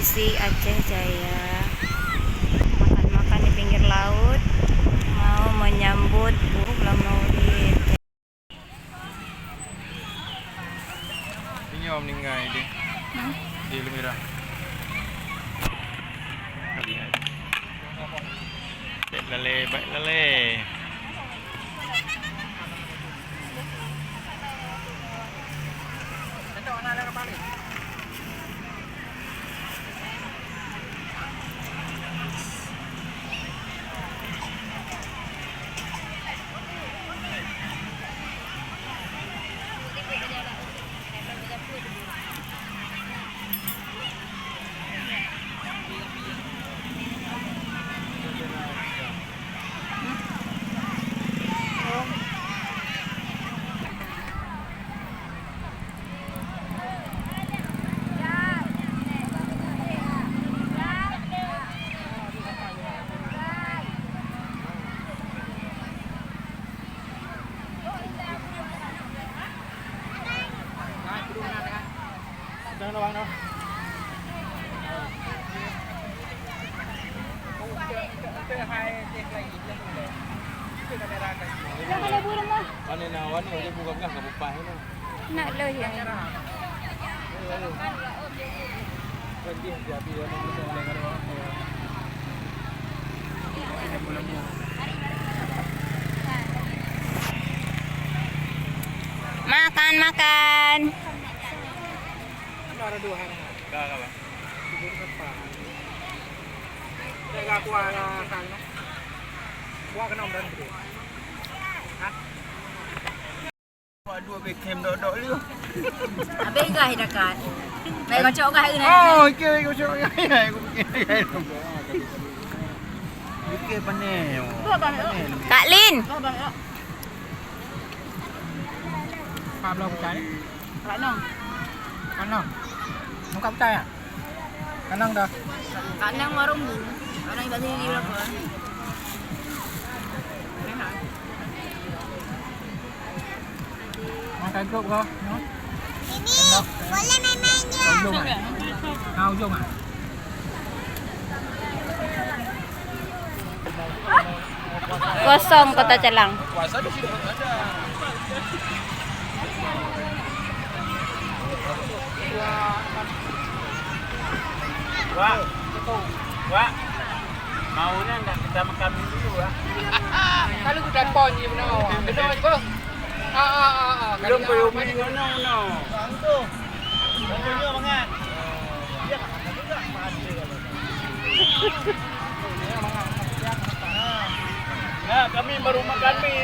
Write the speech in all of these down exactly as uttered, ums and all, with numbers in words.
Si Aceh Jaya makan-makan di pinggir laut, mau menyambut bulan Maulid. Inyoe meninggai di, hmm? Di Lumira. Baik lalé, baik lalé. Nak leuh ya. Makan, makan. Dua Beckham dok-dok lé. Habéh gah dekat. Baik kocok gah. Oh, oke, oke, kocok gah. Oke, pané. Kak Lin. Apa belum cari? Kak Nong. Kak Nong. Muka pecah ya? Kanang dah. Kanang warung bu. Kanang ibadah di berapa? Makan grup kau, no? Ini boleh main-main ya. Ujung ah. Ha, ujung ah. Kosong Kota Calang. Wak, Wak, mau nyan dah kita makan dulu, Wak. Kalau kita pon je benar. Benar je, Bos. Ah, ah, ah, ah. Belum, belum, belum, no, no. Ya, kami baru makan mi.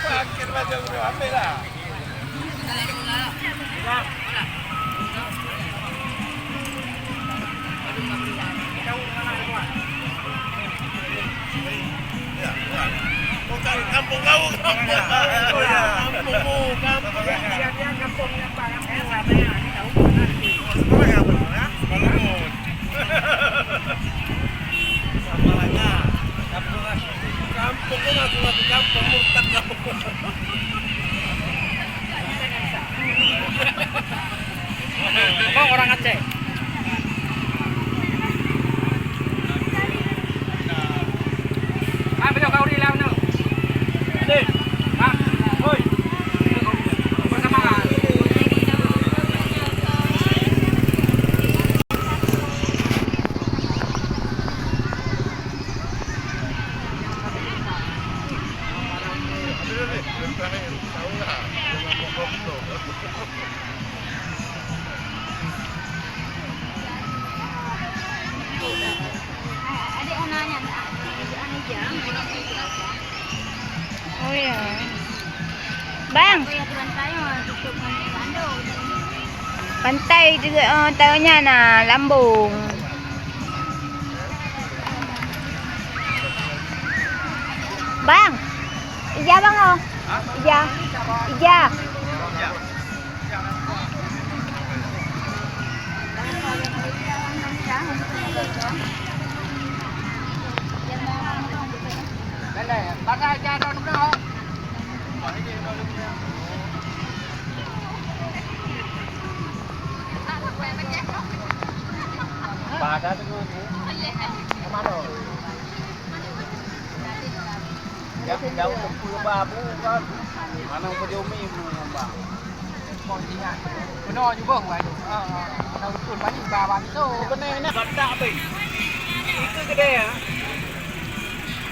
Paket macam tu, habis lah. Kampung kau, kampung. Kampung mu, kampung. Kampung kau, kampung, kampung murtad kau. Kok orang Aceh? Ah, beliau kau ri lam tu. Dek. Ah, oi. Bersama. Oh ya. Bang. Pantai juga, oh, tahu nyan na Lambung. Bang, ija bang oh. Ija. Ija. Yak daun teupeu ba bu kan. Mana upa jomi meunyoe bang. Keunoe jubah wai tu. Ha, ha. Mana betul bani ba bani tu. Keuneuk nak batak tu. Itu gede ya.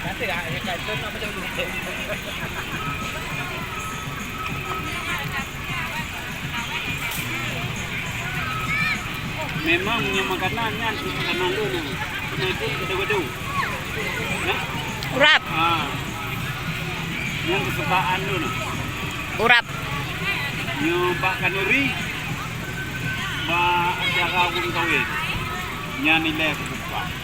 Nanti dah ya kan tu nak macam tu. Memang meunyoe makanan nyan keu makanan lôn nyan. Keuneuk ikot gado-gado. Nah? Urap. Ah. Nyan kesukaan lôn. Urap. Nyoe bak khanuri, bak acara ureueng kawin. Nyan ilèe keu buka.